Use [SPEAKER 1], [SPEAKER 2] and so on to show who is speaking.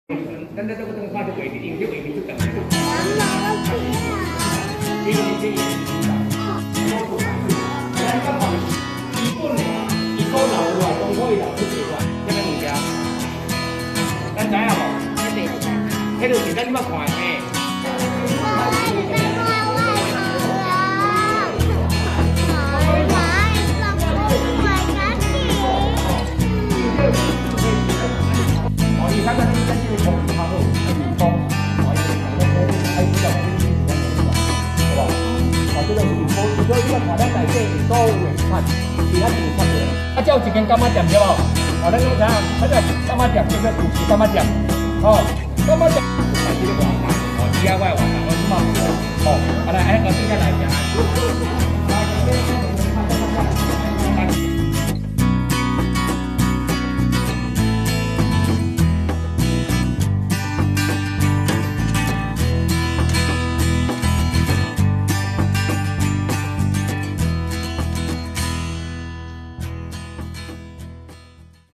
[SPEAKER 1] 咱這這個看這畫面，因為這畫面就等於。這這咱感覺基本的，伊所留落來，當初伊留出這塊，啥物物件？咱知影無？彼就是咱這擺看的。哦，伊感覺你咱這個空氣較好，密封，哦，伊就講講愛比較好無？哦，這個是所以你看咱內底所有的產，其他就有產的。啊，這有一間柑仔店對無？哦，咱攏知影，咱這柑仔店叫做舊時柑仔店，哦，柑仔店就是這個活動，哦，DIY 活動，我這擺哦，啊來，哎，我這個來食。